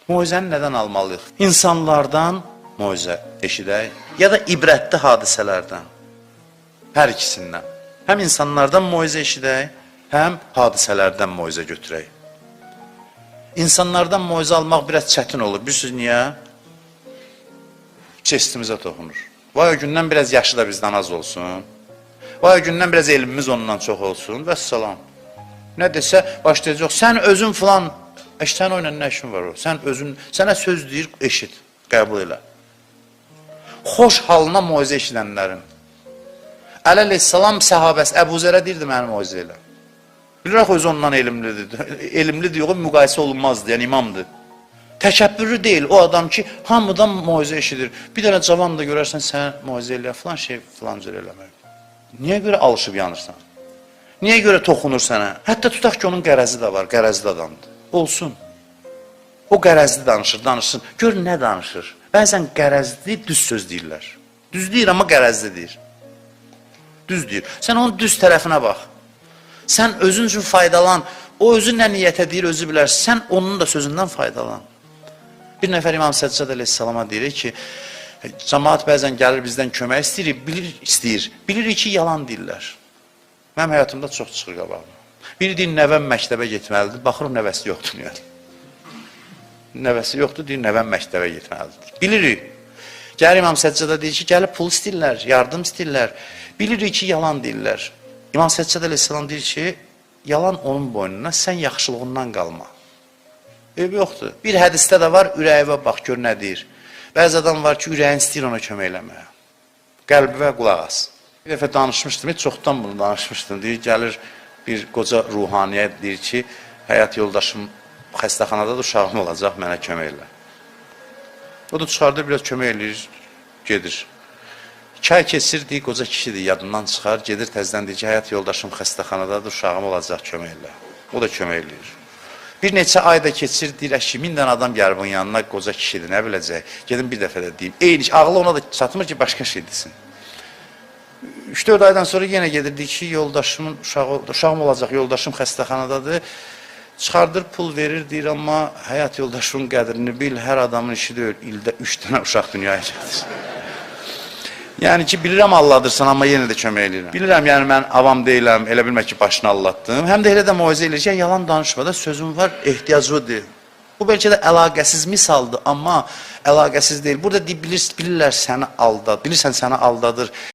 Moizəni nədən almalıyıq? İnsanlardan moizə eşidək ya da ibrətli hadisələrdən. Hər ikisindən. Həm insanlardan moizə eşidək, həm hadisələrdən moizə götürək. İnsanlardan moizə almaq biraz çətin olur. Bilirsiniz niyə? Çestimizə toxunur. Vay o gündən biraz yaşı da bizdən az olsun. Vay o gündən biraz elmimiz ondan çox olsun. Vəssalam. Nə desə başlayacaq. Sən özün filan, sən o ilə nə işin var o? Sən özün, sənə söz deyir, eşit, qəbul elə. Xoş halına moizə eşidənlərin. Əli əleyhissalam səhabəsi Əbu Zərə deyirdi məni moizə elə. Bilir axı özü ondan elmlidir. Elmlidir, yox, müqayisə olunmazdı, yəni imamdır. Təkəbbürlü deyil o adam ki, hamıdan moizə eşidir. Bir dənə cavan da görərsən sən moizə elə, filan şey filan cür eləmək. Niyə görə alışıb yanırsan? Niyə görə toxunur sənə? Hətta tutaq ki, onun qərəzi də var, qərəzli adamdır. Olsun. O qərəzli danışır, danışsın. Gör nə danışır. Bəzən qərəzli düz söz deyirlər. Düz deyir, amma qərəzli deyir. Düz deyir. Sən onun düz tərəfinə bax. Sən özün üçün faydalan. O özü nə niyyətə deyir, özü bilər. Sən onun da sözündən faydalan. Bir nəfər İmam Səccad əleyhissalama deyir ki, cəmaat bəzən gəlir bizdən kömək istəyir, bilir, istəyir. Bilirik ki, yalan deyirlər. Mənim həyatımda çox çıxır qabağıma. Biri deyir, nəvəm məktəbə getməlidir. Baxırım, nəvəsi yoxdur yəni. Nəvəsi yoxdur, deyir, nəvəm məktəbə getməlidir. Bilirik. Gəlir İmam Səccada deyir ki, gəlib pul istəyirlər, yardım istəyirlər. Bilirik ki, yalan deyirlər. İmam Səccad əleyhissalam deyir ki, yalan onun boynuna, sən yaxşılığından qalma. Eybi yoxdur. Bir hədisdə də var, ürəyivə bax, gör nə deyir. Bəzi adam var ki, ürəyin istəyir ona kömək eləməyə. Qəlbivə qulaq as. Bir dəfə danışmışdım, heç çoxdan bunu danışmışdım. Deyir, gəlir bir qoca ruhaniyə deyir ki, həyat yoldaşım xəstəxanadadır, uşağım olacaq, mənə kömək elə. O da çıxardır, biraz kömək eləyir, gedir. 2 ay keçir, deyir, qoca kişidir, yadından çıxar, gedir təzədən deyir ki, həyat yoldaşım xəstəxanadadır, uşağım olacaq, kömək elə. O da kömək eləyir. Bir neçə ay da keçir, deyir, əşi, 1000 dənə adam gəlir bunun yanına, qoca kişidir, nə biləcək. Gedim bir dəfə də deyim. Eyni, ağlı ona da çatmır ki, başqa şey desin. 3-4 aydan sonra yenə gedir, deyir ki, yoldaşımın uşağı, uşağım olacaq, yoldaşım xəstəxanadadır. Çıxardır, pul verir, deyir, amma həyat yoldaşının qədrini bil, hər adamın işi deyil, ildə 3 dənə uşaq dünyaya gəlir. Yəni ki, bilirəm alladırsan, amma yenə də kömək eləyirəm. Bilirəm, yəni mən avam deyiləm, elə bilmə ki, başını allatdım. Həm də elə də moizə eləyir ki, yalan danışma da, sözüm var, ehtiyaclıdır. Bu bəlkə də əlaqəsiz misaldır, amma əlaqəsiz deyil. Burada bilirlər səni aldadır, bilirsən səni aldadır.